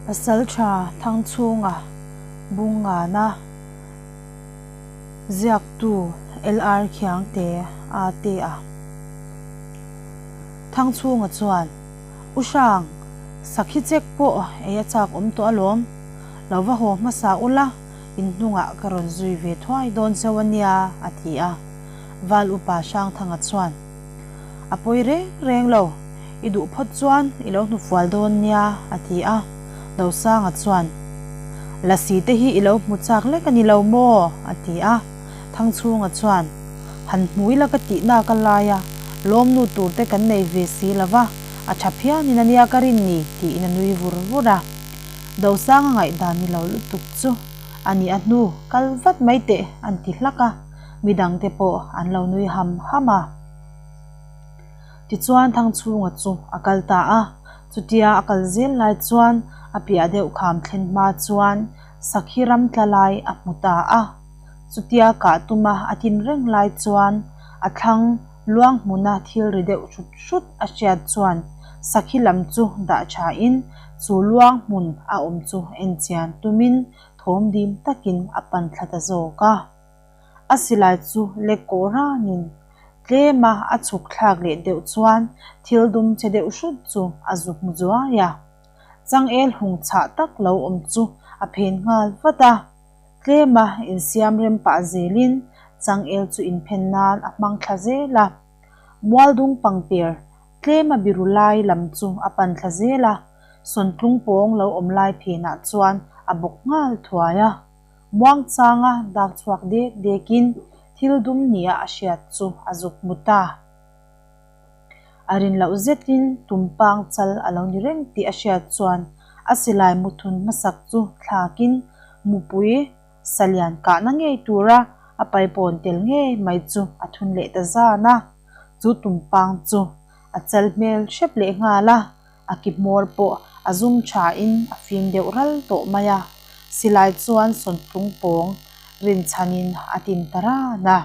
Pasalṭha Thangchhunga Bungngana ziaktu LR Khiangte a ti a. Thangchhunga chuan, U Hrang, sakhi chek pawh ei a chak awm tawh alawm. Lo va haw hmasa ula, in hnungah ka rawn zui ve thuai dawn cheu a nia, a ti a. Val Upa Hrangthanga chuan, A pawi reng reng lo, i duh phawt chuan i lo hnufual dawn nia, a ti a. Dosanga chuan, Lasi te hi i lo hmu chak lek a ni lo maw? a ti a. Thangchhunga chuan, Han hmui la ka tihna ka lai a, lawmnu tur te kan nei ve si lo va, a tha phianin a nia ka rin ni, tiin a nui vur vur a. Dosanga ngaihdan ni lo lutuk chu a ni a hnu, kal vat mai teh, an ti hlak a. Midangte pawh an lo nui ham ham a. Tichuan Thangchhunga chu a kal ta a, chutia a kal zel lai chuan a piah deuh kham thlen hma chuan sakhi ram tla lai a hmu ta a. Chutia kah tuma a tin reng lai chuan a thlang luang hmuna thil ri deuh hrut hrut a hriat chuan sakhi lam chu dah thain chu luang hmun a awm chu enchian tumin thawm dim takin a pan thla ta zawk a. A silai chu lek kawh ranin tlema a chhuk thlak leh deuh chuan thil dum che deuh hrut chu a zuk hmu zuai a. Changel hung chhah tak lo awm chu a phen nghal vat a. Tlema insiam rem pah zelin changel chu inphen nan a hmang thla zel a. Mualdung pangper tlema biru lai lam chu a pan thla zel a, sawntlung pawng lo awm lai phenah chuan a bawk nghal thuai a. Muangchanga dak chhuak dek dekin thil dum nia a hriat chu a zuk hmu ta. A rin loh zetin tumpang chal a lo ni reng tih a hriat chuan a silai muthun hmasak chu thlakin mupui salian kahna ngei tura a paipawn tel ngei mai chu a thun leh ta zan a. Chu tumpang chu a chal hmel hrep leh nghal a. A ki hmawr pawh a zum thain a fim deuh ral tawh mai a, silai chuan sawntlung pawng rinchhanin a tin ta ran a.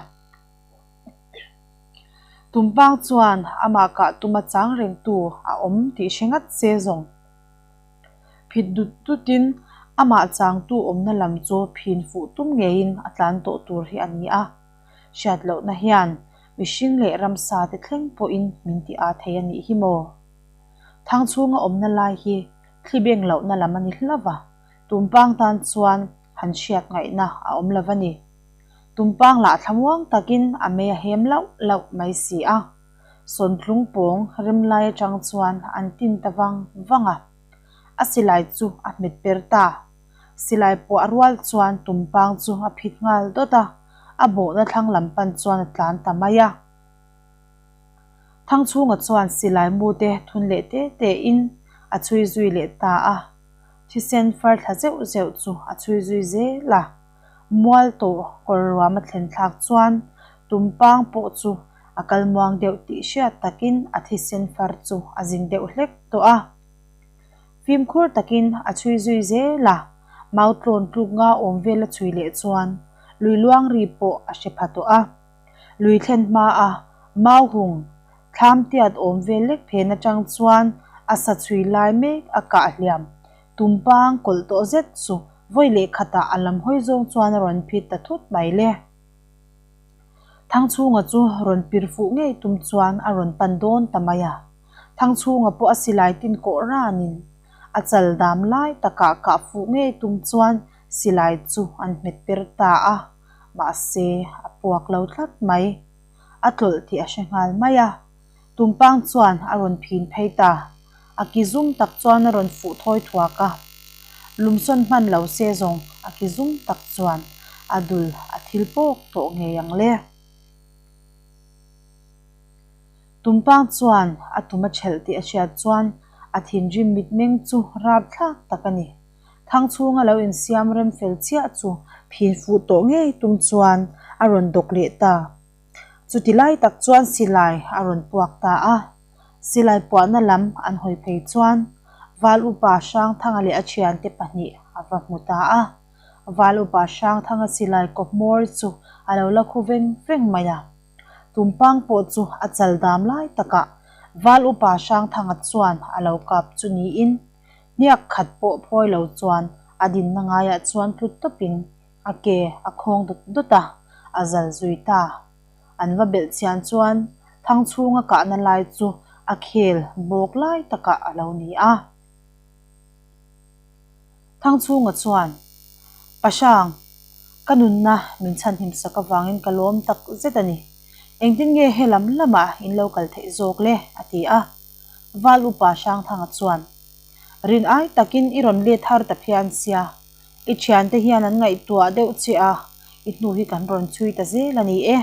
Tumpang chuan amah kah tuma chang rengtu a awm tih hre ngat se zawng. Phit dut dutin amah changtu awmna lam chu phin fuh tum ngeiin a tlan tawh tur hi a ni a. Hriat lohna hian mihring leh ramsa te thleng pawhin min ti â thei a nih hi maw? Thangchhunga awmna lai hi thli beng lohna lam a ni hlauh va, Tumpang tan chuan han hriat ngaihna a awm lo va ni. Tumpang lah thlamuang takin a mei a hem lauh lauh mai si a. Sawntlung pawng rem lai atang chuan an tin ta vang vang a. A silai chu a hmet per ta. Silai puah rual chuan Tumpang chu a phit nghal dawt a, a bawhna thlang lam pan chuan a tlan ta mai a. Thangchhunga chuan silai mute thun leh te te in a chhui zui leh ta a, thisen far thla zeuh zeuh chu a chhui zui zel a. Mual tawh kawr ruam a thlen thlak chuan tumpang pawh chu a kal muang deuh tih hriat takin a thisen far chu a zing deuh hlek tawh a. Fimkhur takin a chhui zui zel a, mautlawn tluk nga awm vel a chhui leh chuan lui luang ri pawh a hre pha tawh a. Lui thlen hma a mau hung thlam tiat awm vel lek phen atang chuan a sa chhui lai mek a kah hliam. Tumpang kawlh tawh zet chu vawi leh khatah a lam hawi zawng chuan a rawn phit ta thut mai le. Thangchhunga chu rawn pir fuh ngei tum chuan a rawn pan dawn ta mai a. Thangchhunga pawh a silai tin kawh ranin a chal dam lai takah kah fuh ngei tum chuan silai chu an hmet per ta a. Mahse, a puak lo tlat mai. A tlawlh tih a hre nghal mai a. Tumpang chuan a rawn phin phei ta. A ki zum tak chuan a rawn fuh thawi thuak a. Lumsawn hman lo se zawng a ki zum tak chuan a dul a thil pawk tawh ngei ang le. Tumpang chuan a tum a ṭhelh tih a hriat chuan a thinrim mitmeng chu rapthlak tak a ni. Thangchhunga lo insiam rem fel chiah chu phin fuh tawh ngei tum chuan a rawn dawk leh ta. Chuti lai tak chuan silai a rawn puak ta a. Silai puahna lam an hawi phei chuan Val Upa Hrangthanga leh a thiante pahnih a va hmu ta a. Val Upa Hrangthanga silai kawhmawr chu a lo la khu veng veng mai a. Tumpang pawh chu a chal dam lai takah Val Upa Hrangthanga chuan a lo kap chu niin. Hniak khat pawh phawi lo chuan a dinna ngaiah chuan tlu tawpin a ke a khawng dawt dawt a, a zal zui ta. An va belh chian chuan Thangchhunga kahna lai chu a khel bawk lai takah a lo ni a. Thangchhunga chuan, Pahrang, ka nunna min chhanhim sak avangin ka lawm tak zet a ni. Engtin nge he lam lamah in lo kal theih zawk le? a ti a. Val upa Hrangthanga chuan, Rin ai takin i rawn let har ta phian sia, i thiante hian an ngaihtuah deuh che a, i hnu hi kan rawn chhui ta zel a ni e.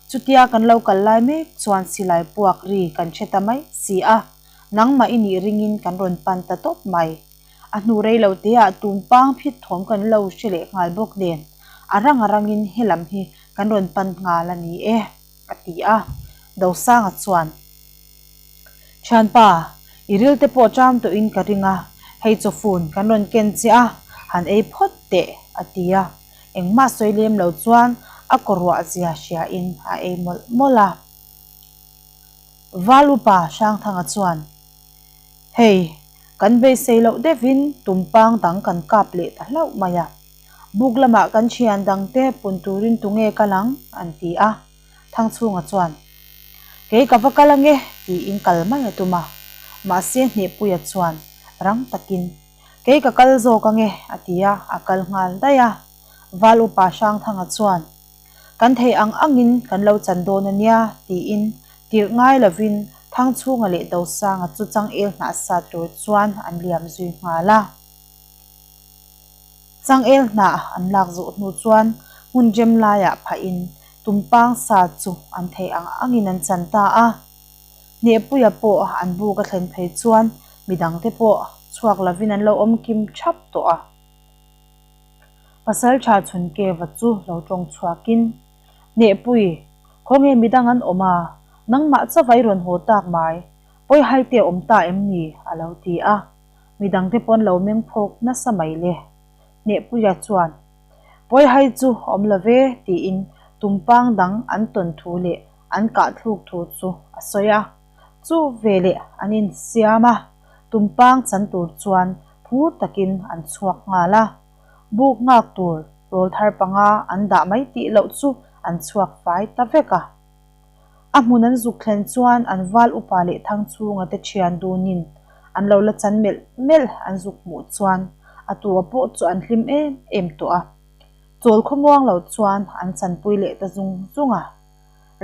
Chutia kan lo kal lai mek chuan silai puak ri kan hre ta mai si a, nangmah i nih ringin kan rawn pan ta tawp mai. A hnu rei lo teah tumpang phit thawm kan lo hre leh nghal bawk nen, a rang a rangin he lam hi kan rawn pan nghal a ni e, a ti a. Dosanga chuan, Thianpa, i ril te pawh ṭam tawhin ka ring a, hei chawfun kan rawn ken che a, han ei phawt teh, a ti a. Engmah sawi lem lo chuan a kawruah zia hriain a ei mawlh mawlh a. Val upa Hrangthanga chuan, Hei, kan beisei loh deuhin tumpang dang kan kap leh ta hlauh mai a. Buk lamah kan thian dangte pun turin tunge kal ang? an ti a. Thangchhunga chuan, Kei ka va kal ange, tiin kal mai a tum a. Mahse Hnehpuia chuan rang takin, Kei ka kal zawk ange, a ti a, a kal nghal daih a. Val upa Hrangthanga chuan, Kan thei ang angin kan lo chan dawn a nia, tiin tirh ngai lovin Thangchhunga leh Dosanga chu changel hnah sa tur chuan an liam zui nghal a. Changel hnah an lak zawh hnu chuan hmun rem laiah phahin tumpang sa chu an thei ang angin an chan ta a. Hnehpuia pawh an buk a thlen phei chuan midangte pawh chhuak lovin an lo awm kim thap tawh a. Pasaltha Chhunkeva chu lo tawng chhuakin, Hnehpui, khawnge midang an awm a, nangmah chauh i rawn haw tak mai, pawi hai te awm ta em ni? a lo ti a. Midangte pawn lo meng phawk nasa mai le. Hnehpuia chuan, Pawi hai chu awm lo ve, tiin tumpang dang an tawn thu leh an kah thluk thu chu a sawi a. Chu veleh an insiam a, tumpang chan tur chuan phur takin an chhuak nghal a. Buk nghak tur rawl thar panga an dah mai tih loh chu an chhuak fai ta vek a. A hmun an zuk thlen chuan an val upa leh Thangchhunga te thian dunin an lo la chan melh melh an zuk hmuh chuan a tua pawh chu an hlim em em tawh a. Chawl khawmuang lo chuan an chanpui leh ta zung zung a.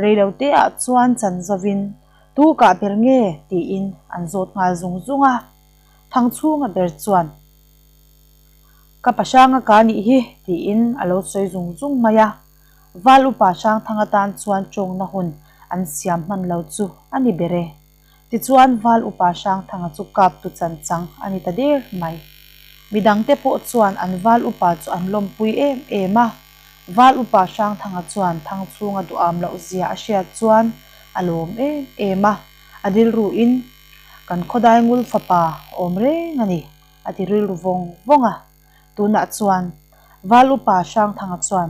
Reiloteah chuan chan zovin tu kah ber nge tiin an zawt nghal zung zung a. Thangchhunga ber chuan Ka pahranga ka nih hi tiin a lo sawi zung zung mai a. Val upa Hrangthang atan chuan tawngna hun an siam hman lo chu a ni ber e. Tichuan Val upa Hrangthanga chu kaptu chan chang a ni ta der mai. Midangte pawh chuan an Val upa chu an lawmpui em em a. Val upa Hrangthanga chuan Thangchhunga duham loh zia a hriat chuan a lawm em em a, a rilruin kan khawdai ngul fapa awm reng a ni a ti rilru vawng vawng a. Tunah chuan Val upa Hrangthanga chuan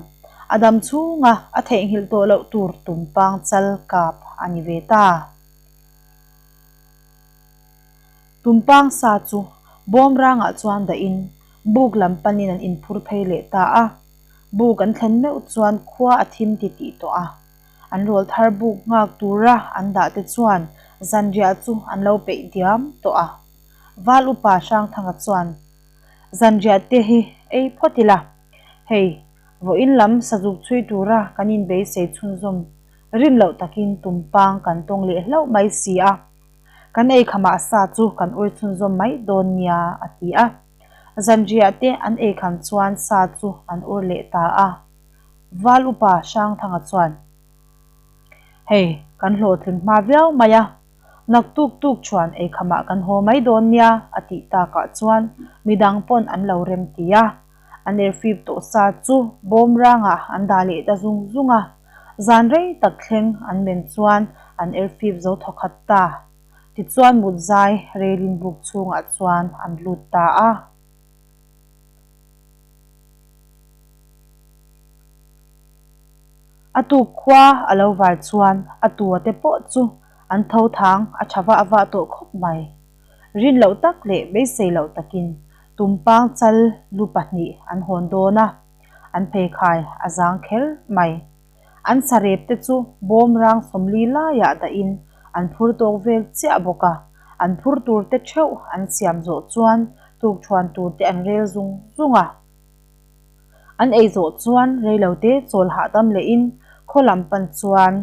a dam chhunga a theihnghilh tawh loh tur tumpang chal kap a ni ve ta. Tumpang sa chu bawm rangah chuan dahin buk lam panin an inphur phei leh ta a. Buk an thlen meuh chuan khua a thim ti tih tawh a. An rawl thar buk nghak tura an dah te chuan zanriah chu an lo peih diam tawh a. Val upa Hrangthanga chuan Zanriah te hi ei phawt ila, hei vawiin lam sazuk chhui tura kan inbeisei chhunzawm rin loh takin tumpang kan tawng leh hlauh mai si a, kan ei khamah sa chu kan ur chhunzawm mai dawn nia a ti a. Zanriah te an ei kham chuan sa chu an ur leh ta a. Val upa Hrangthanga chuan, Hei kan hlawhtling hma viau mai a, Naktuk tuk chuan eikhamah kan haw mai dawn nia a tih takah chuan midang pawn an lo rem ti a. An erfip tawh sa chu bawm rangah an dah leh ta zung zung a. Zan rei tak thleng an men chuan an erfip zo thawkhat ta. Tichuan mutzai relin buk chhungah chuan an lut ta a. A tuk khua a lo var chuan a tua te pawh chu an tho thang a tha vah vah tawh khawp mai. Rin loh tak leh beisei loh takin tumpang chal lu pahnih an hawn dawn a, an pheikhai a zang kher mai. An sarep te chu bawm rang 40 laiah dahin an phur tawk vel chiah bawk a, an phur tur te theuh an siam zawh chuan tukṭhuan tur te an rel zung zung a. An ei zawh chuan reilote chawl hahdam lehin khaw lam pan chuan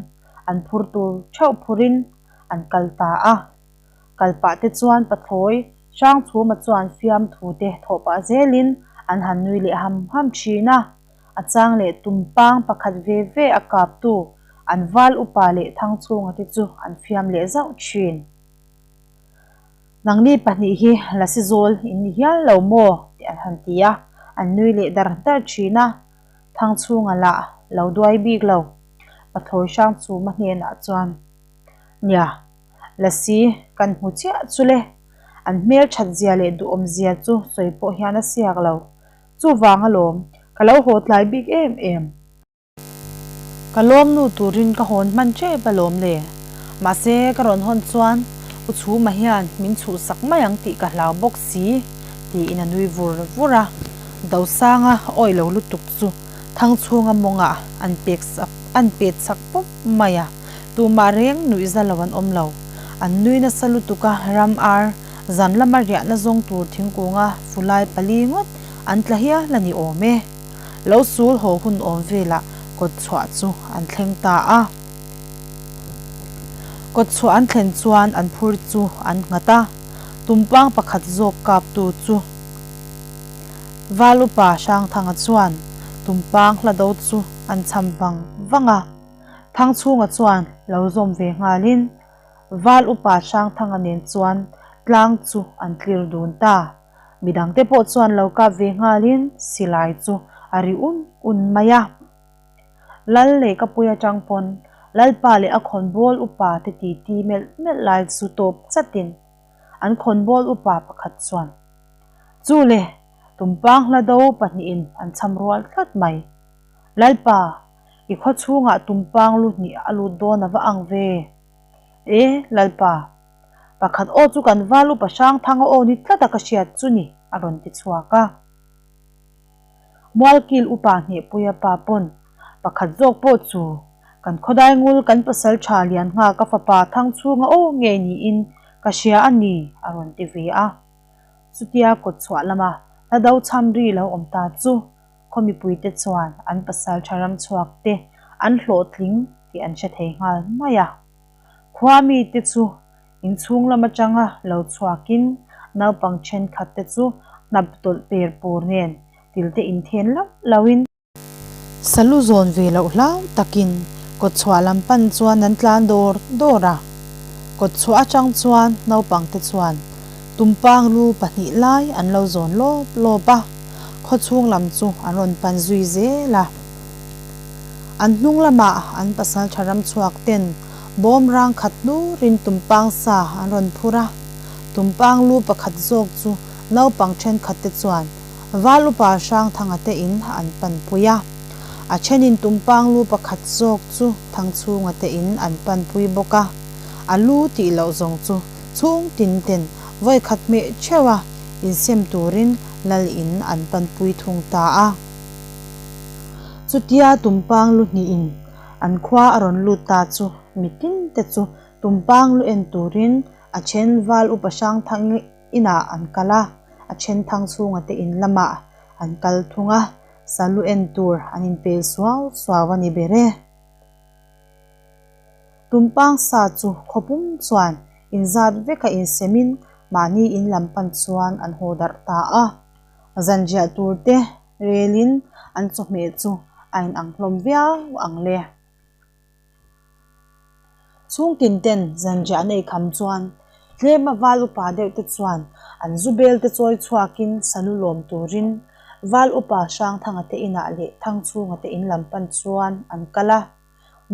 an phur tur theuh phurin an kal ta a. Kal pah te chuan pathlawi Hrangchhuma chuan fiamthu te thawh pah zelin an han nui leh ham ham thin a. A chang leh tumpang pakhat ve ve a kaptu an val upa leh Thangchhunga te chu an fiam leh zauh thin. Nangni pahnih hi Lasi zawl in ni hial lo maw? tih an han ti a, an nui leh dar dar thin a. Thangchhunga lah lo duai bik lo. Pathlawi Hrangchhuma hnenah chuan, Nia, Lasi kan hmu chiah chu le. An hmel that zia leh duhawm zia chu sawi pawh hian a siak lo. Chuvang alawm, ka lo haw tlai bik em em. Ka lawmnu turin ka hawn hman tep alawm le. Mahse, ka rawn hawn chuan U Chhuma hian min chhuhsak mai ang tih ka hlau bawk si, tiin a nui vur vur a. Dosanga awih lo lutuk chu Thangchhunga mawngah an pek an pet chak pawp mai a, tumah reng nuih za lo an awm lo. An nui nasa lutuk a, ram ar zan lama riahna zawng tur thingkunga fulai pali ngawt an tla hial a ni awm e. Lo sul haw hun awm velah kawt chhuah chu an thleng ta a. Kawt chhuah an thlen chuan an phur chu an nghat a, tumpang pakhat zawk kaptu chu Val upa Hrangthanga chuan tumpang hla do chu an cham vang vang a. Thangchhunga chuan lo zawm ve nghalin Val upa Hrangthanga nen chuan tlang chu an tlir dun ta. Midangte pawh chuan lo kap ve nghalin silai chu a ri un un mai a. Lal leh ka pui atang pawn Lalpa leh a khawnbawl upa te titi melh melh lai chu tawp chatin an khawnbawl upa pakhat chuan, Chu le, tumpang hla do pahnihin an cham rual tlat mai. Lalpa, i khaw chhungah tumpang lu hnih a lut dawn a va ang ve. E, Lalpa, Pakhat aw chu kan val upa Hrangthanga aw ni tlat a ka hriat chu ni, a rawn ti chhuak a. Mualkil upa Hnehpuia pa pawn pakhat zawk pawh chu kan khawdai ngul kan pasal tha lian nghak a fapa Thangchhunga aw ngei niin ka hria a ni, a rawn ti ve a. Chutia kawt chhuah lama hla do chham ri lo awm ta chu khaw mipuite chuan an pasal tha ram chhuak te an hlawhtling tih an hre thei nghal mai a. Khua mite chu inchhung lam atanga lo chhuakin naupang thenkhat te chu hnap tawlh per pur nen tilte inthen lauh lauhin, salu zawn ve loh hlau takin kawtchhuah lam pan chuan an tlan dawr dawr a. Kawtchhuah atang chuan naupang te chuan tumpang lu pahnih lai an lo zawn lawp lawp a, khawchhung lam chu an rawn pan zui zel a. An hnung lamah an pasal tha ram chhuak ten bawm rang khat hnurin tumpang sa an rawn phur a, tumpang lu pakhat zawk chu naupang thenkhat te chuan Val upa Hrangthanga te in an panpui a, a thenin tumpang lu pakhat zawk chu Thangchhunga te in an panpui bawk a, a lu tih loh zawng chu chhung tin ten vawikhat hmeh theuh a insem turin lal in an panpui thung ta a. Chutia tumpang lu hnihin an khua a rawn lut ta chu mitin te chu tumpang lu en turin a then val upa Hrangthang inah an kal a, a then Thangchhunga te in lamah an kal thung a, salu en tur an inpel suau suau a ni ber e. Tumpang sa chu khawpum chuan inzat veka insemin mahni in lam pan chuan an haw darh ta a, zanriah tur te Relin an chawhmeh chu a inang hlawm viau ang le. Chhungtin ten zanriah an ei kham chuan tlema val upa deuh te chuan an zu bel te chawi chhuakin salu lawm turin val upa Hrangthanga te inah leh Thangchhunga te in lam pan chuan an kal a.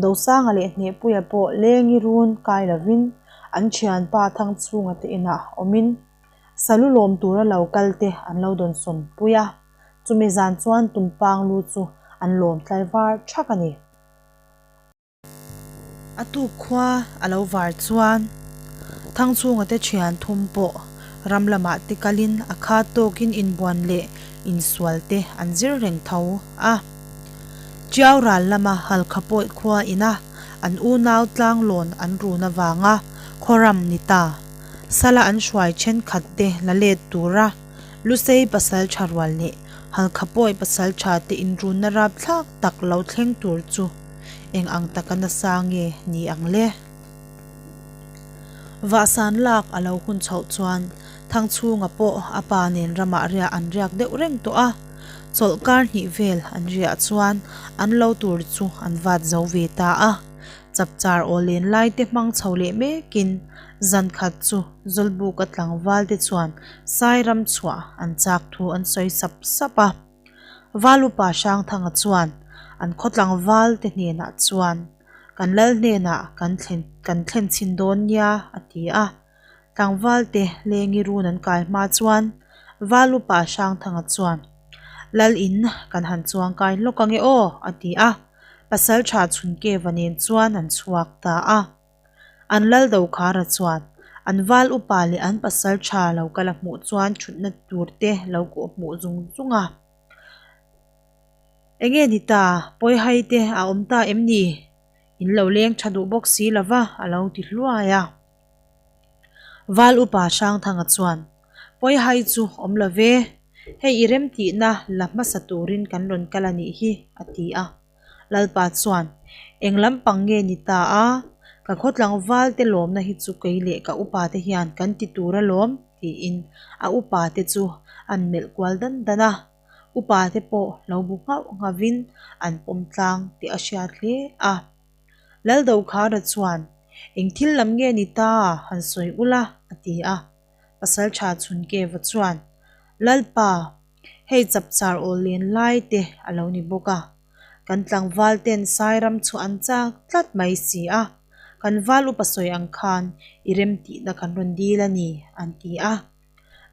Dosanga leh Hnehpuia pawh lengi run kai lovin an thianpa Thangchhunga te inah awmin Salu lawm tura lo kal te an lo dawn sawn pui a, chumi zan chuan tumpang lu chu an lawm tlai var thak a ni. A tuk khua a lo var chuan Thangchhunga te thian thum pawh Ram lamah te kalin a kha tawkin inbuan leh insual te an zir reng tho a. Tiau ral lama Halkha pawih khua ina an unau tlanglawn an run avanga khawram ni ta. Sala an hruai thenkhat te la let tura Lusei pasaltha rual leh Halkha pawih pasaltha te inrunna rapthlak tak lo thleng tur chu eng ang taka nasa nge ni ang le? Vahsan lak a lo hun chhoh chuan Thangchhunga pawh a pa nen ramah riah an riak deuh reng tawh a, chawlhkar hnih vel an riah chuan an lo tur chu an vat zo ve ta a. Chapchar aw len lai te hmang chho leh mekin zan khat chu Zawlbuka tlangval te chuan Sairam chhuah an chak thu an sawi sap sap a. Valupa Hrangthanga chuan an khaw tlangval te hnenah chuan Kan lal hnenah kan thlen kan thlen chhin dawn nia a ti a. Tlangval te lengi run an kai hma chuan Valupa Hrangthanga chuan Lal in kan han chuang kai hlawk ange aw a ti a. Pasal tha Chhunkeva nen chuan an chhuak ta a. An lal Dokhara chuan an val upa leh an pasal tha lo kal a hmuh chuan thutna tur te lo kawh hmuh zung zung a. Enge ni ta, pawihai te a awm ta em ni? In lo leng tha duh bawk si lo va, a lo ti hluai a. Val upa Hrangthanga chuan, Pawihai chu awm lo ve, hei i remtihna la hmasa turin kan rawn kal a nih hi, a ti a. Lalpa chuan, Eng lampang nge ni ta a? Ka khaw tlangval te lawmna hi chu kei leh ka upa te hian kan ti tur alawm, tiin a upa te chu an melh kual dan dan a. Upa te pawh lo bu nghauh nghavin an pawm tlang tih a hriat hle a. Laldokhara chuan, Eng thil lam nge ni ta? han sawi ula, a ti a. Pasaltha Chhunkeva chuan, Lalpa, hei chapchar awl len lai te a lo ni bawk a. Kan tlangval ten Sairam chu an chak tlat mai si a. Kan val upa sawi ang khan i remtihna kan rawn dil a ni, an ti a.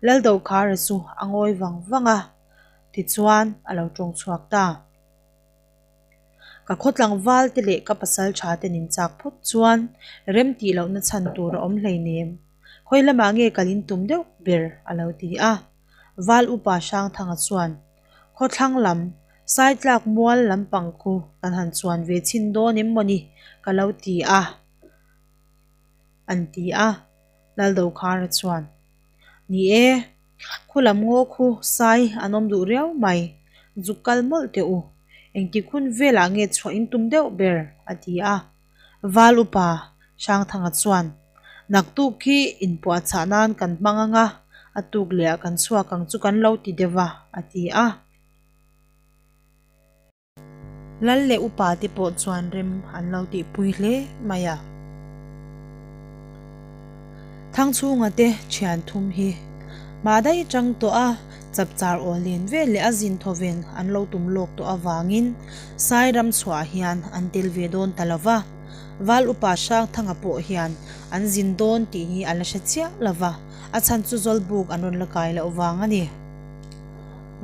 Laldokhara chu a ngawi vang vang a, tichuan a lo tawng chhuak ta. Ka khaw tlangval te leh ka pasal tha te nin chak phawt chuan rem tih lohna chhan tur a awm hleinem. Khawi lamah nge kal in tum deuh ber a lo ti a. Val upa Hrangthanga chuan Khawthlang lam, Saitlak mual lampang khu kan han chuan ve chhin dawn em mawni ka lo ti a an ti a. Laldokhara chuan, Ni e, khu lam ngaw khu sai an awm duh riau mai, zuk kal mawlh teh u, engtik hun velah nge chhuah in tum deuh ber? a ti a. Val upa Hrangthanga chuan, Naktuk khi inpuahchah nan kan hmang ang a, a tuk leh ah kan chhuak ang chu kan lo ti deuh a, a ti a. Lal leh upa te pawh chuan rem an lo tihpui hle mai a. Thangchhunga te thian thum hi mah daih tang tawh a, chapchar aw len vel leh a zin thaw ven an lo tum lawk tawh avangin Sairam chhuah hian an tel ve dawn ta lo va. Val upa Hrangthanga pawh hian an zin dawn tih hi a la hre chiah lo va, a chhan chu Zawlbuk an rawn la kai loh vang a ni.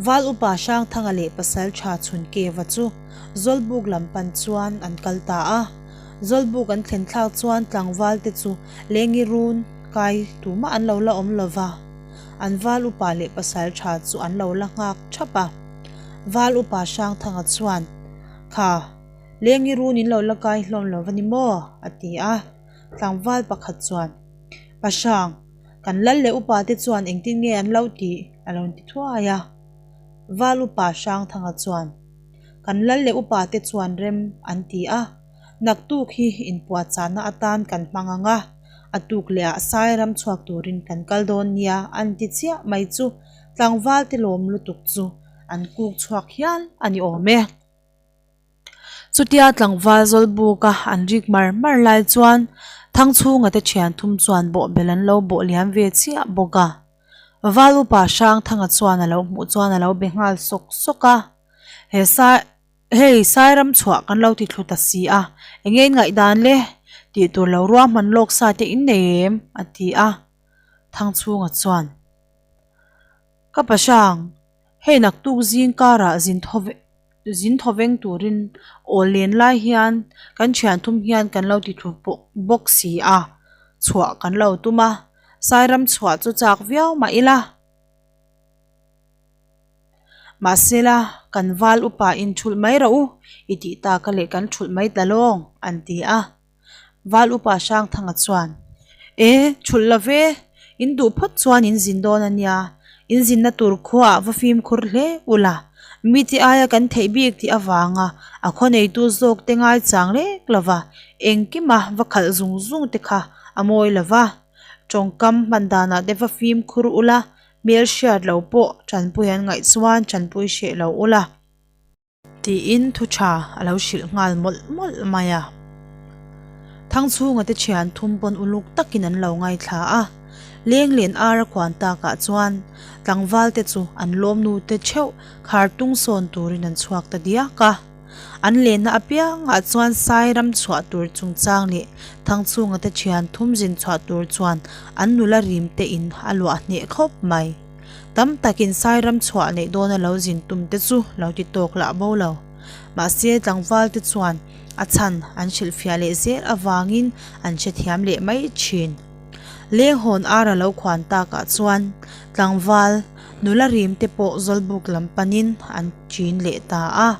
Val upa Hrangthanga leh pasal tha Chhunkeva chu Zawlbuk lam pan chuan an kal ta a. Zawlbuk an thlen thlak chuan tlangval te chu lengi run kai tumah an lo la awm lo va. An val upa leh pasal tha chu an lo la nghak thap a. Val upa Hrangthanga chuan, Kha, lengi run in lo la kai hlawm lo va ni maw? a ti a. Tlangval pakhat chuan, Pa Hrang, kan lal leh upa te chuan engtin nge an lo tih? A lo ti thuai a. Val upa Hrangthanga chuan, Kan lal leh upa te chuan rem an ti a, naktuk hi inpuahchahna atan kan hmang ang a, a tuk leh ah Sairam chhuak turin kan kal dawn nia an ti chiah mai chu tlangval te lawm lutuk chu an kuk chhuak hial a ni awm e. Chutia tlangval Zawlbuka an rik mar mar lai chuan Thangchhunga te thian thum chuan bawhbel an lo bawh liam ve chiah bawk a. Val upa Hrangthanga chuan a lo hmuh chuan a lo be nghal sawk sawk a, He sai hei Sairam chhuah kan lo ti thlu ta si a, enge in ngaihdan le? Tih tur lo ruahman lawk sa te in nei em? a ti a. Thangchhunga chuan, Ka pa Hrang, hei naktuk zing karah zin thaw Zin thaw veng turin aw len lai hian kan thian thum hian kan lo ti thu bawk si a, chhuah kan lo tum a. Sairam chhuah chu chak viau mah ila. Mahsela, kan val upa in thulh mai rawh u, i tih tak a leh kan thulh mai ta lawng, an ti a. Val upa Hrangthanga chuan, E, thulh lo ve, in duh phawt chuan in zin dawn a nia, in zinna tur khuaah va fimkhur hle ula, mite aia kan theih bik tih avanga a khaw neitu zawk te ngaichang lek lova engkima va khalh zung zung te kha a mawi lova, tawngkam hman danah te va fimkhur ula, Hmel hriat lo pawh tanpui an ngaih chuan tanpui hreh lo ula tiin thu tha a lo hrilh nghal mawlh mawlh mai a. Thangchhunga te thian thum pawn uluk takin an lo ngaithla a, lenglen ar a khuan takah chuan tlangval te chu an lawmnu te theuh khar tung sawn turin an chhuak ta diak a. An lenna apiangah chuan sai ram chhuah tur chungchang leh Thangchhunga te thian thum zin chhuah tur chuan an nula rim te in a luah hneh khawp mai. Tam takin sai ram chhuah neih dawna lo zin tum te chu lo ti tawk lah bo lo. Mahse tlangval te chuan a chhan an hrilhfiah leh zel avangin an hrethiam leh mai thin. Lenghawn ar a lo khuan takah chuan tlangval nula rim te pawh Zawlbuk lam panin an ṭin leh ta a.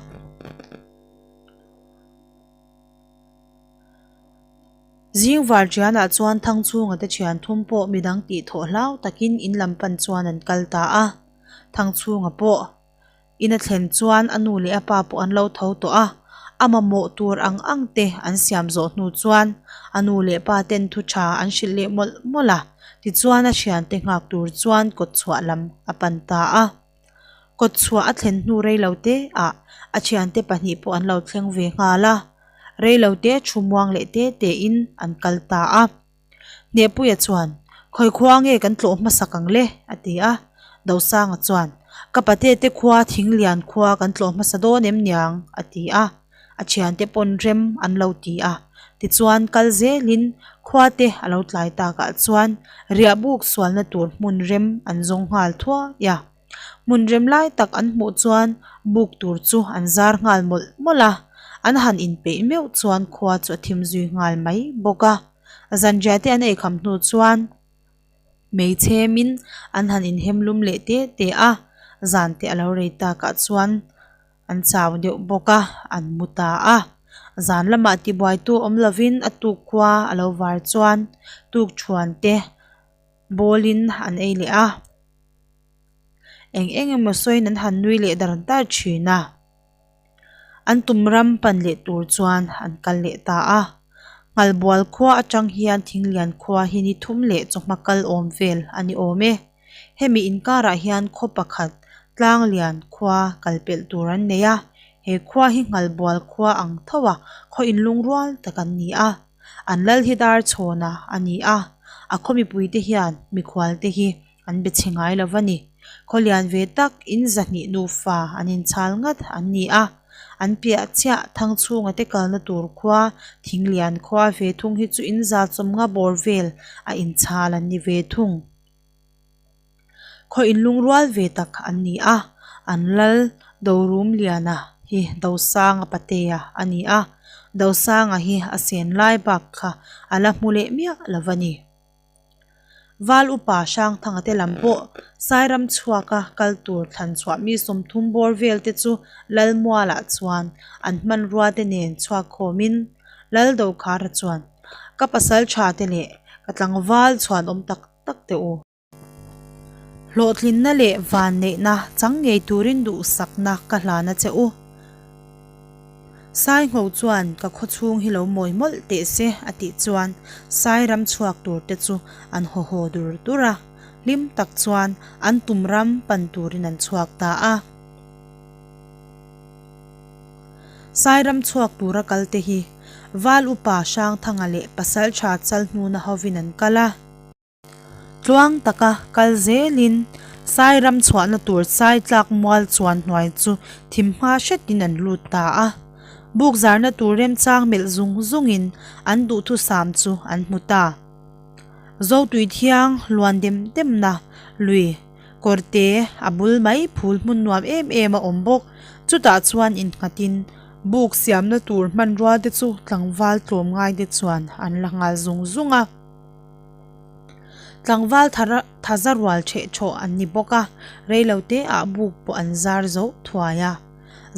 Zing var ṭianah chuan Thangchhunga te ṭhian thum pawh midang tih thawh hlau takin in lam pan chuan an kal ta a. Thangchhunga pawh In a thlen chuan a nu leh a pa pawh an lo tho tawh a, a mamawh tur ang ang te an siam zawh hnu chuan a nu leh pa ten thu tha an hrilh leh mawlh mawlh a, tichuan a thiante nghak tur chuan kawt chhuah lam a pan ta a. Kawt chhuah a thlen hnu rei lo te ah a thiante pahnih pawh an lo thleng ve nghal a, rei lo te thu muang leh te te in an kal ta a. Hnehpuia chuan, Khawi khua nge kan tlawh hmasak ang le? a ti a. Dosanga chuan, Ka patete khua Thinglian khua kan tlawh hmasa dawn em niang? a ti a. A thiante pawn rem an lo ti a. Tichuan kal zelin khuate a lo tlai takah chuan riahbuk sualna tur hmun rem an zawng nghal thuai a. Hmun rem lai tak an hmuh chuan buk tur chu an zar nghal mawlh mawlh a, an han inpeih meuh chuan khua chu a thim zui nghal mai bawk a. Zanriah te an eikham hnu chuan hmeichhemin an han inhem lum leh te te a, zan te a lo rei takah chuan an chau deuh bawk a, an mu ta a. Zan lamah tibuaitu awm lovin a tuk khua a lo var chuan tukthuan te bawlin an ei leh a. Eng eng emaw sawiin an han nui leh dar dar thin a, an tum ram pan leh tur chuan an kal leh ta a. Nghalbual khua atang hian Thinglian khua hi ni thum leh chawhma kal awm vel a ni awm e. Hemi inkarah hian khaw pakhat Tlanglian khua kal pelh tur an nei a, he khua hi Nghalbual khua ang tho a khaw inlungrual tak an ni a. An lal hi Darchhawna a ni a, a khaw mipuite hian mikhualte hi An be chhe ngai lo va ni. Khaw lian ve tak in zahnih nufa an inchhal ngat an ni a. An piah chiah Thangchhunga te kalna tur khua Thinglian khua ve thung hi chu in za chawmnga bawr vel a inchhal an ni ve thung. Khaw inlungrual ve tak an ni a. An lal Dorumliana hi Dosanga Patea a ni a. Dosanga hi a sen lai bak kha a la hmu leh miah lo va ni. Val upa Hrangthanga te lam pawh Sairam chhuaka kal tur thlan chhuah mi 30 bawr vel te chu Lalmualah chuan an hmanrua te nen chhuak khawmin Laldokhara chuan Ka pasal tha te leh ka tlangval chhuanawm tak tak te u. Hlawhtlinna leh vanneihna chang ngei turin duhsakna ka hlan a che u. Saingho chuan ka khawchhung hi lo mawi mawlh teh se a tih chuan Sai ram chhuak tur te chu an haw haw dur dur a, hlim tak chuan an tum ram pan turin an chhuak ta a. Sai ram chhuak tura kal te hi Val Upa Hrangthanga leh Pasaltha Chalhnuna hovin an kal a. Tluang taka kal zelin Sai ram chhuahna tur Sai tlak mual chuan hnuai chu thim hma hretin an lut ta a. Buk zarna tur remchang melh zung zungin an duhthusam chu an hmu ta. Zotui thiang luan dem demna lui kawrte a bul mai phul hmun nuam em em a awm bawk. Chutah chuan innghatin buk siamna tur hmanrua te chu tlangval tlawmngai te chuan an la nghal zung zung a. Tlangval thaza rual ṭheh ṭhawh an ni bawk a, reilote ah buk pawh an zar zo thuai a.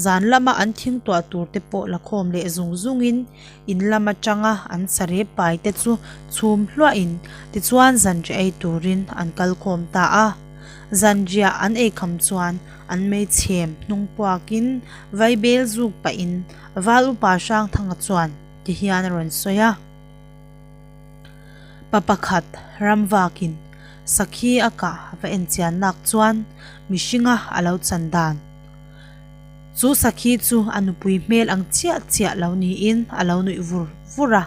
Zan lama an thing tuah tur te pawh la khawm leh zung zungin in lam atanga an sarep pai te chu chhum hluahin tichuan zanriah ei turin an kal khawm ta a. Zanriah an ei kham chuan an meichhem hnung puakin vaibel zuk pahin Val upa Hrangthanga chuan ti hian a rawn sawi a. Pa pakhat ram vakin sakhi a kah va en chian nak chuan mihringa a lo chan dan. Chu sakhi chu a nupui hmel ang chiah chiah lo niin a lo nuih vur vur a.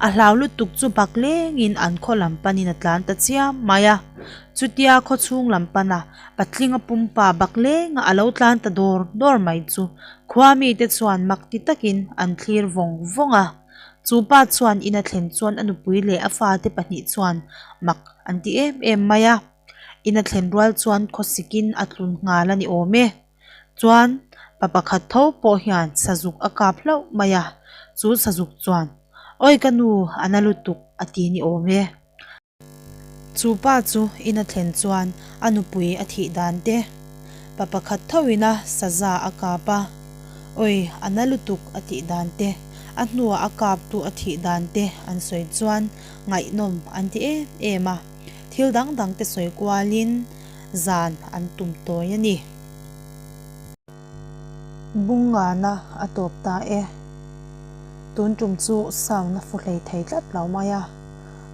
A hlau lutuk chu bak lengin an khaw lam panin a tlan ta chiam mai a. Chutia khaw chhung lam pana patlinga pumpa bak lenga a lo tlan ta dawr dawr mai chu khua mite chuan mak ti takin an thlir vawng vawng a. Chu pa chuan in a thlen chuan a nupui leh a fate pahnih chuan mak an ti em em mai a. In a thlen rual chuan khawsikin a tlun nghal a ni awm e. Chuan pa pakhat tho pawh hian sazuk a kap hlauh mai a, chu sazuk chuan, Awi ka nu, a na lutuk a ti ni awm e. Chu pa chu in a thlen chuan a nupui a thih dan te, pa pakhat tho ina saza a kap a, Awi, a na lutuk a tih dan te, a hnuah a kap tu a thih dan te an sawi chuan ngaihnawm an ti em em a, thil dang dang te sawi kualin zan an tum tawi a ni. Bungana a tawp ta e. Tun tum chu sound a fu hlei thei tlat lo mai a,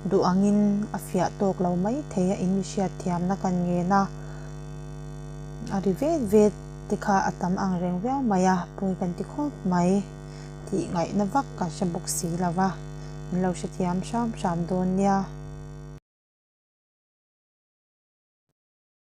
duh angin a fiah tawk lo mai thei a in mi hriat thiamna kan ngen a, a ri vet vet te kha a tam ang reng viau mai a, pawi kan ti khawp mai tih ngaihna vak kan hre bawk si lo va, in lo hrethiam hram hram dawn nia.